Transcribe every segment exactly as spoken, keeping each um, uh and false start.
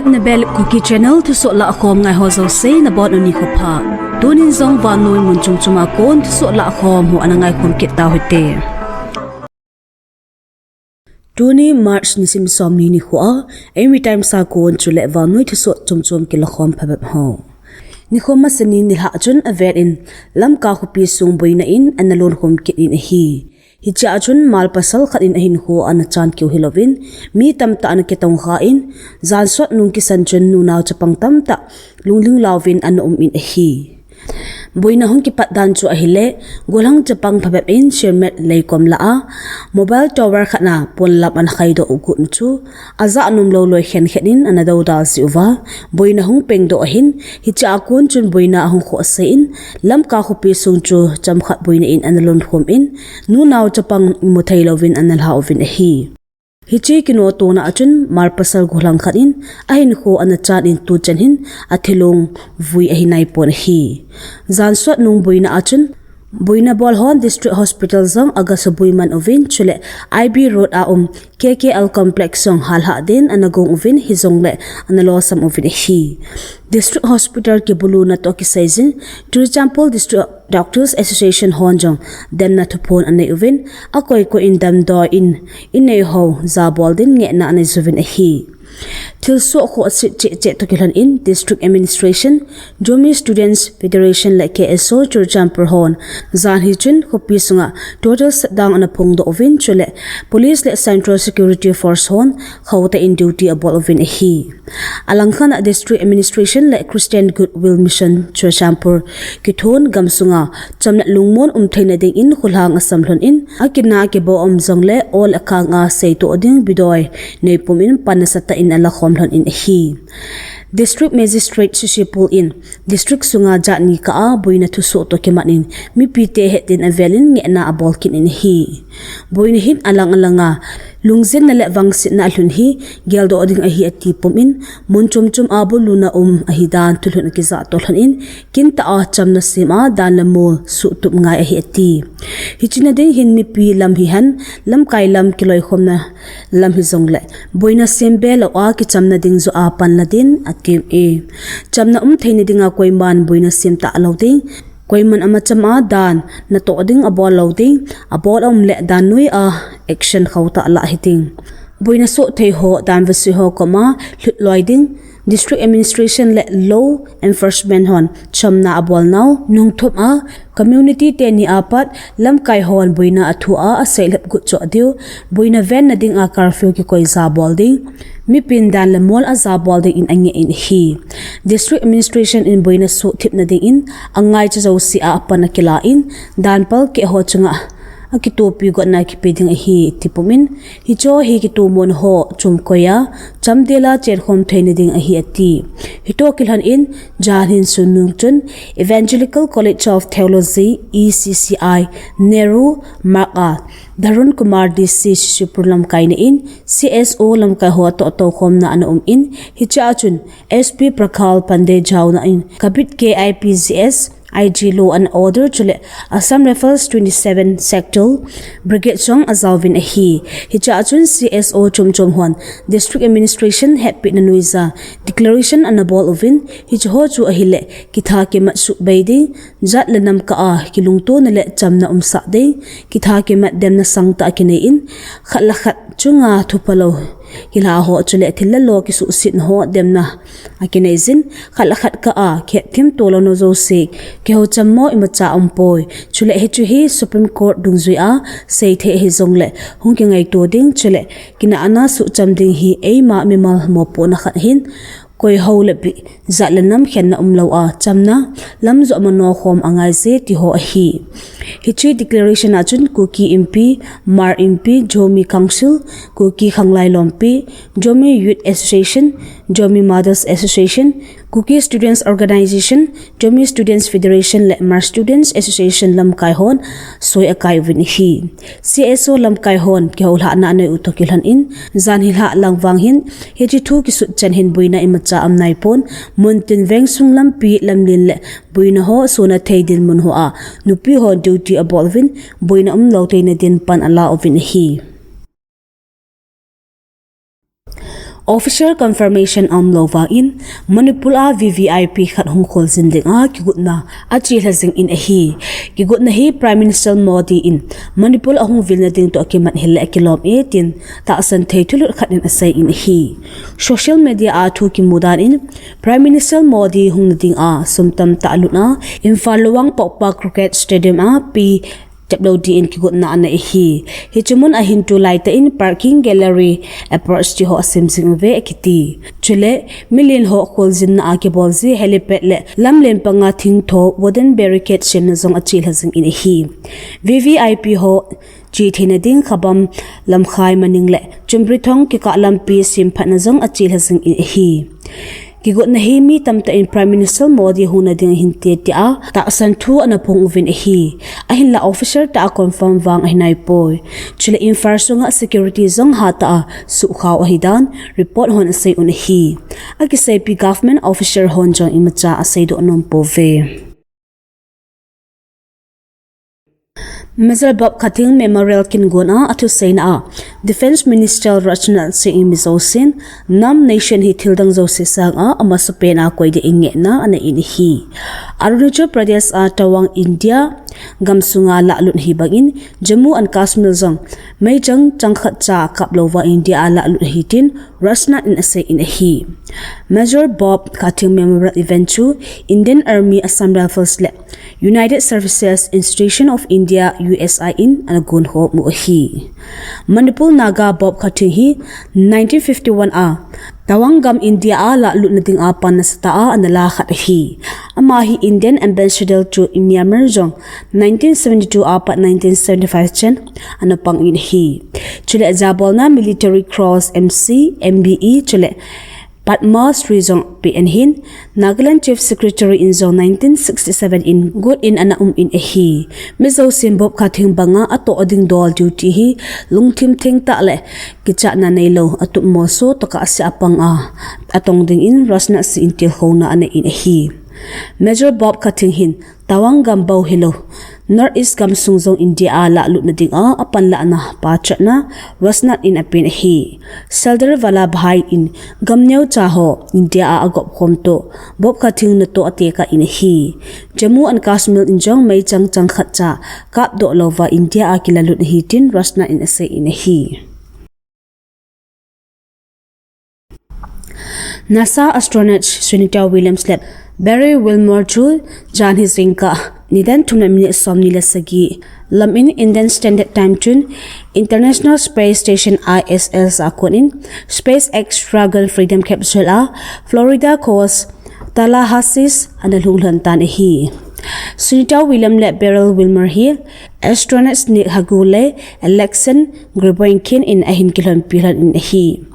Nabel Kuki Channel thusoh lahkhom ngai ho jouse nabonun nikho pha. Tunin jong vannoi mun chom chom a kon thusoh lahkhom ho ana ngaikhom kit tauhite. Tuni March nisim somni nikho a, Eimi Times a kon chule vannoi thusoh chom chom kilakhom phabep ho. Nikho masa ni nilhah chun avel in Lamka khopi sung boina in ana lonkhom kit in ahi. Hichea chun malpasal khat in ahinkho ana chan keu hilouvin, mi tamtah ana kitongkha in, jansot nung kisan chun nunao chapang tamtah lungling lauvin ana um in ahi. Boina hung kipat dan chu ahile, gollhang chapang phabep in Sirmet leikom lah a mobile tower khat na ponlam ana khaidoh u got chu ajah nomlou loi khenkhat in ana doudal jeh uva, boina hung pengdoh ahin, hichea kon chun boina ahung khohsah in, Lamka khopi sung chu chomkhat boina in ana lonkhom in, nunao chapang imu theilouvin ana lha uvin ahi. Hiche kinotona a chun malpasal gollhang khat in ahinkho ana chan in tuchan hin athilong vui ahi naipon ahi. Jansot nung boina a chun boina bol hon District Hospital jong aga subui man uvin chule I B Road a um K K L Complex jong halhah din ana gong uvin hijongle ana losam uvin ahi. District Hospital kibuluna toh kiseijin Churachandpur District Doctors Association hon jong demna thuphon anei uvin, akoi koi in damdoi in inei ho jabol din ngehna anei uvin ahi. Thilsoh khohse cheh cheh toh kilhon in District Administration, Zomi Students Federation le K S O Churachandpur hon janhi chun khopi sunga total shutdown ana phongdoh uvin chule Police le Central Security Force hon khohtah in duty abol uvin ahi. Alangkhat a District Administration le Christian Goodwill Mission Churachandpur kithon gamsunga chomna lungmon um theina dingin kholhang asam lhon in, akina akibo um jongle ol akhang a seitoh ding bidoi neipum in pan nasatah in alakhom lhon in ahi. District Magistrate Sisipul in District sunga jat ni kah a boina thusoh toh kimat in mipite hetdin avel in ngehna abol kit in ahi. Boina hin alang alanga lungjinna le vangsetna alhun hi geldoh ding ahi ati pum in, mun chom chom a buluna um ahidan thulhun akijah toh lhon in, kintah a chamna sem a dan le mol suhtup ngai ahi ati. Hiche na ding hin mipi lam hihen, lamkai lam kiloikhomna lam hijongle boina sem be lou a kichamna ding joh a panla din atem e. Chamna um theina dinga koiman boina sem talou ding, koiman amacham a dan natoh ding abol lou ding, abol aum le dan noi a action khohtah lah hiding. Boina soh thei ho, dan vesui ho koma lhutloi ding, District Administration le Law Enforcement hon chamna abolnau nungthum a, community teni apat lamkai hon boina athu a aseilhep got choh diu, boina venna dinga curfew kikoi jabol ding, mipin dan le mol ajabol dingin angeh in ahi. District Administration in boina soh thipna dingin angaicha jouse a apan akilah in, dan palkeh ho chunga akitopi gotna kipe ding ahi tipum in, hicheho hi kitomona ho chomkoi a chamdel a chenkhom theina ding ahi ati. Hitoh kilhon in, janhin sunnung chun Evangelical College of Theology, E C C I, Nehru Marg a Tarun Kumar D C Sisipur lamkaina in C S O lamkai ho toh toukhomna ana um in, hichea chun S P Prakhar Pandey jaona in Kabit K I P G S I G law and order chule Assam Rifles twenty seven Sector Brigade jong ajaovin ahi. Hichea chun C S O chom chom hon District Administration hetpina nuija declaration ana bol uvin, hicheho chu ahile kitha kimat suhbei ding, jat le nam kah a kilungtona le chamna umsah ding, kitha kimat demna sangtah akinei in, khat le khat chunga thuphalou kilha ho chule thil le lo kisuhsetna ho demna akinei jin, khat le khat kah a kihetthemto louna jouse kihoucham mo imacha aumpoi. Chule hiche hi Supreme Court dungjui a seithei hijongle hung kingaito ding chule kinahna suhcham ding hi eima mimal mopohna khat ahin, koi hou le pi, jat le nam khenna umlou a chamna lam joh manoh khom angaije tiho ahi. Hiche declaration a chun Kuki Inpi, Hmar Inpi, Zomi Council, Kuki Khanglai Lompi, Zomi Youth Association, Zomi Mothers Association, Kuki Students Organisation, Zomi Students Federation le Hmar Students Association lamkai hon soi akai uvin ahi. C S O lamkai hon kihoulhahna anei u toh kilhon in, janhi lhah lang vang hin hiche thu kisut chan hin boina imacha aum naipon, muntin vengsung lampi lamlen le boina ho sona thei dinmun ho a nupi hon duty abol uvin, boina umlou theina din pan ala uvin ahi. Official confirmation aum lou vangin Manipur a V V I P khat hung kholjin dinga kigotna achelha jingin ahi. Kigotna hi Prime Minister Modi in Manipur ahung vilna ding toh akimat hile akilom e tin tahsan thei thulut khat in aseiyin ahi. Social media a thu kimu dan in Prime Minister Modi hungna dinga sum tamtah alutna Imphal Luang Pokpa Cricket Stadium a pi tep lou dingin kigotna anei ahi. Hiche mun a hin tulai tah in parking, gallery, airport ti ho asem jing uve akiti. Chule, million ho kholjinna a kibol ji helipad le lamlen panga thingtho wooden barricade semna jong achelha jingin ahi. V V I P ho chetheina ding Khabam Lamkhai Maning le Chumbrithong kikah lampi semphatna jong achelha jingin ahi. Kigotna hi mi tamtah in Prime Minister Modi hungna ding ahin te tia tahsan thu ana phong uvin ahi. Ahinla official tah a confirm vang ahi naipoi. Chule Imphal sunga security jong hatah a suhkhao ahidan report hon asei un ahi. Akiseipi government official hon jong imacha aseidoh nom pouve. Major Bob Khathing Memorial kin gon a athuseina a Defence Minister Rajnath Singh in mi jousen nam nation hi thildang jouse sanga amasapen a koi dingin ngehna anei in ahi. Arunachal Pradesh a Tawang India gamsunga lalut ahi bangin Jammu and Kashmir jong meichang changkhat cha kap louva India a lalut ahi tin Rajnath in aseiyin ahi. Major Bob Khathing Memorial Event chu Indian Army, Assam Rifles le United Services Institution of India, U S I in ana gon khom u ahi. Manipur Naga Bob Khathing hi nineteen fifty-one a Tawang gam India a lalut na dinga pan nasatah a ana la khat ahi. Ama hi Indian Ambassador to Myanmar jong nineteen seventy-two a pat nineteen seventy-five chan ana pangin ahi. Chule ajabolna Military Cross M C, M B E, chule Padma Shri jong pe in ahin, Nagaland Chief Secretary in jong nineteen sixty-seven in got in ana um in ahi. Mi jousen Bob Khathing banga atoh ding dol duty hi lungthim thengtah le kichatna neilou, atup molso tokah ase apang a, atong dingin Rajnath Singh in tilkhouna anei in ahi. Major Bob Khathing hin Tawang gam bou hilou, North East gamsung jong India a lalut na dinga apanlahna pachatna Rajnath in apen ahi. Sardar Vallabhbhai in gam neocha ho India a agop khom toh Bob Khathing natoh atekah in ahi. Jammu and Kashmir in jong meichang changkhat cha kapdoh louva India a kilalut ahi tin Rajnath in aseiyin ahi. NASA astronaut Sunita Williams le Barry Wilmer chu janhi jingkah nidan thum le minute somni le sagi lamin Indian Standard Time chun International Space Station I S S a konin SpaceX Dragon Freedom Capsule a Florida coast Tallahassee ana lhung lhon tan ahi. Sunita Williams le Barry Wilmer hi astronauts Nick Hague le Alexander Griboikin in ahin kilhonpi lhon in ahi.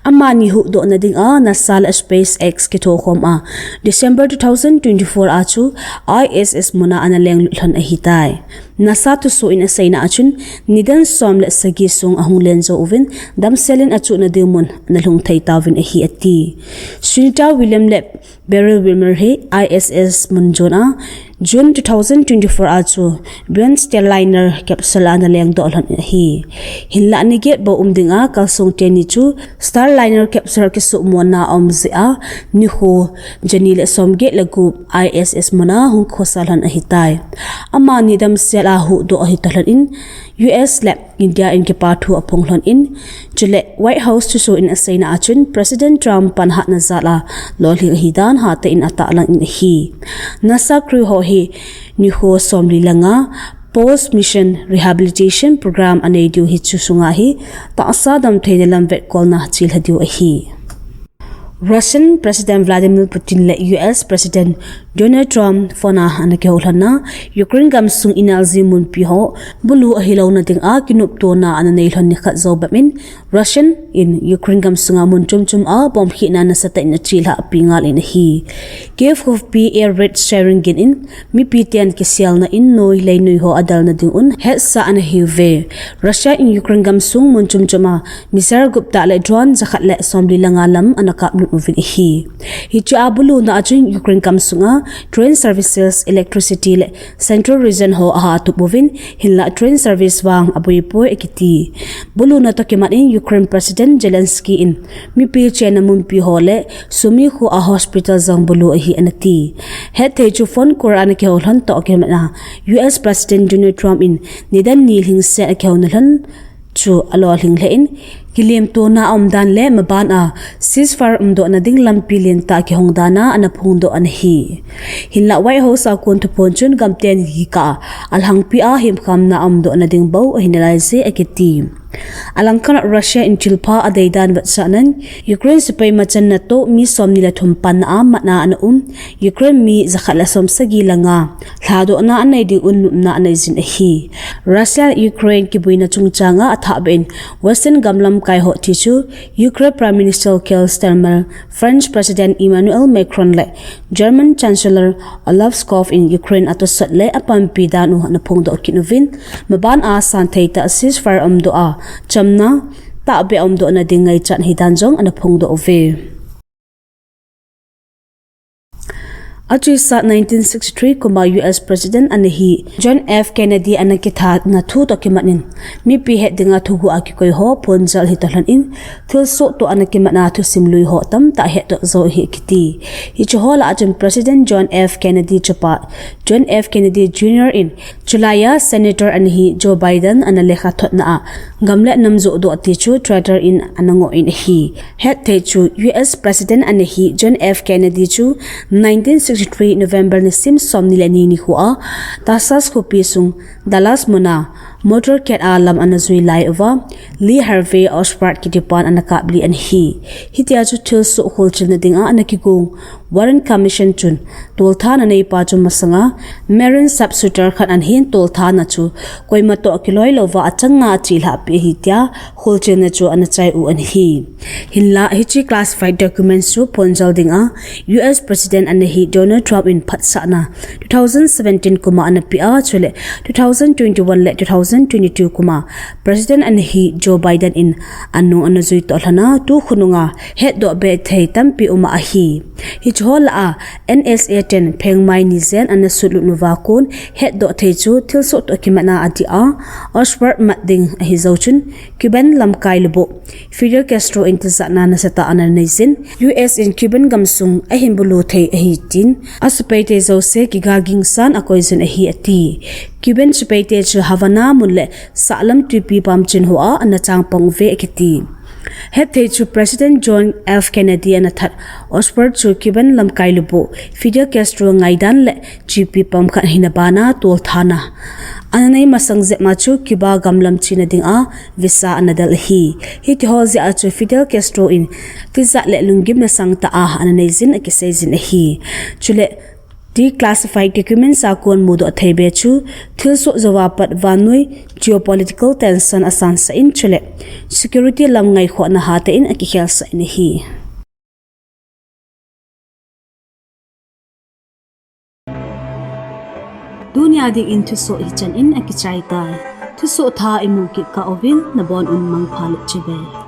Amani huhdohna dinga NASA le SpaceX kithokhom a December two thousand twenty-four a chu I S S muna ana lenglut lhon ahitai. NASA thusoh in aseina a chun nidan som le sagi sung ahung len jou uvin damsel in achuhna ding mun ana lhung thei tauvin ahi ati. Sunita Williams le Barry Wilmer hi I S S mun jon a June two thousand twenty-four a chu Buena Starliner capsule a ana lengdoh lhon ahi. Hinlah ni get bou um dinga kalsong teni chu Starliner capsule kisuhmonna aum jeh a nikho jani le somget le gup I S S muna hung khosa lhon ahitai. Amani damsel a huhdoh ahi talhon in U S le India in kipathu aphong lhon in, chule White House thusoh in aseina a chun President Trump panhatna jal a lolhing ahidan hatah in atahlang in ahi. NASA crew ho hi nikho somli le nga post mission rehabilitation program anei diu hi chu sunga hi tahsa damtheina lam vetkolna chelha diu ahi. Russian President Vladimir Putin le U S President Donald Trump phone a ana kihou lhon na, Ukraine gamsung inalji munpi ho bulu ahilouna dinga kinoptona ana nei lhon nikhat jou bep in, Russian in Ukraine gamsunga mun chomchom a bomb khehna nasatah in achelhah pi ngal in ahi. Kyiv khopi air raid sharing gin in, mipi ten kiselna in noi leinoi ho adalna ding un hetsa ana hiuve. Russia in Ukraine gamsung mun chomchom a missile gup tah le drone jakhat le somli le nga lam ana kaplut uvin ahi. Hiche a buluna a chun Ukraine gamsunga train services, electricity le central region ho aha tup uvin, hinlah train service vang aboipoi akiti. Buluna toh kimat in Ukraine President Zelensky in mipi chenna munpi ho le Sumy kho a hospital jong bulu ahi anati. Hetthei chu phone call ana kihou lhon toh kimat a U S President Donald Trump in nidan ni lhingset akihouna lhon chu alolhing lheh in, kilemtona aumdan le maban a ceasefire umdohna ding lampi lentah kihong dan a ana phongdoh ana hi. Hinlah White House a kon thuphon chun gamten kikah a alhangpi a hemkhamna aumdohna ding bou ahi nalai je akiti. Alangkhat a Russia in thilpha adeidan vetsahnan Ukraine sepai machanna toh mi somni le thum panna a matna ana um, Ukraine mi jakhat le somsagi le nga lhadohna anei ding un nopna anei jin ahi. Russia le Ukraine kiboina chungchang a athahbeh in Western gam lamkai ho ti chu Ukraine Prime Minister Keir Starmer, French President Emmanuel Macron le German Chancellor Olaf Scholz in Ukraine atosot le apanpi dan u ana phongdoh kit uvin, maban a santhei tah ceasefire umdoh a chamna tahbeh umdohna ding ngaichat hidan jong ana phongdoh uve. Achusa nineteen sixty-three kum a U S President ana hi John F Kennedy ana kithana thu toh kimat in mipi het dinga thuguh a kikoi ho phongjal hitoh lhon in, thilsoh toh ana kimat a thusim lui ho tamtah hetdoh jou ahi kiti. Hiche ho lah a chun President John F Kennedy chapa John F Kennedy Junior in July a Senator ana hi Joe Biden ana lekha thotna a gam le nam johdoh ti chu traitor in ana ngoh in ahi. Hetthei chu U S President ana hi John F Kennedy chu nineteen sixty-three November nisim somni le ni nikho a Texas khopi sung Dallas muna motorcade a lam ana jui lai uva Lee Harvey Oswald kitipan ana kapli ana hi. Hitia chu thilsoh kholchilna dinga ana kigong Warren Commission chun tolthana neipa chu masanga Marine sharpshooter khat ana hin, tolthana chu koima toh kiloi louva achanga achelhah pi ahi tia kholchilna chu ana chai u ana hi. Hinlah hiche classified documents chu phongjal dinga U S President ana hi Donald Trump in phatsahna two thousand seventeen kum a ana peh a, chule two thousand twenty-one le two thousand twenty-two kum a President ana hi Joe Biden in anu ana jui toh lhon a, tu khonunga hetdoh be thei tampi um a ahi. Hiche ho lah a N S A ten phengmai ni jen ana sutlut uva kon hetdoh thei chu thilsoh toh kimat a adih a, Oswald mat ding ahi jou chun Cuban lamkai lubuh Fidel Castro in tijatna nasatah ana nei jin, U S in Cuban gamsung ahin bulu thei ahi tin, asepaite jouse kiga gingsan akoi jin ahi ati. Cuban sepaite chu Havana mun le sahlam twipi pamchin hoa ana chang pang uve akiti. Hetthei chu President John F Kennedy ana that Oswald chu Cuban lamkai lubuh Fidel Castro ngaidan le twipi pam khat hina bana tolthana ana nei masang jep ma chu Cuba gamlam chena dinga visa ana del ahi. Hitiho jeh a chu Fidel Castro in tijat le lunggimna sangtah a ana nei jin akisei jin ahi. Chule declassified documents a kon mudoh thei be chu thilsoh jouva pat vannoi geopolitical tension asansah in, chule security lam ngaikhohna hatah in akikhelsah in ahi. Tunia dingin thusoh hichan in akichai tai. Thusoh thah imu kit kah uvin nabon un mangpha le chibai.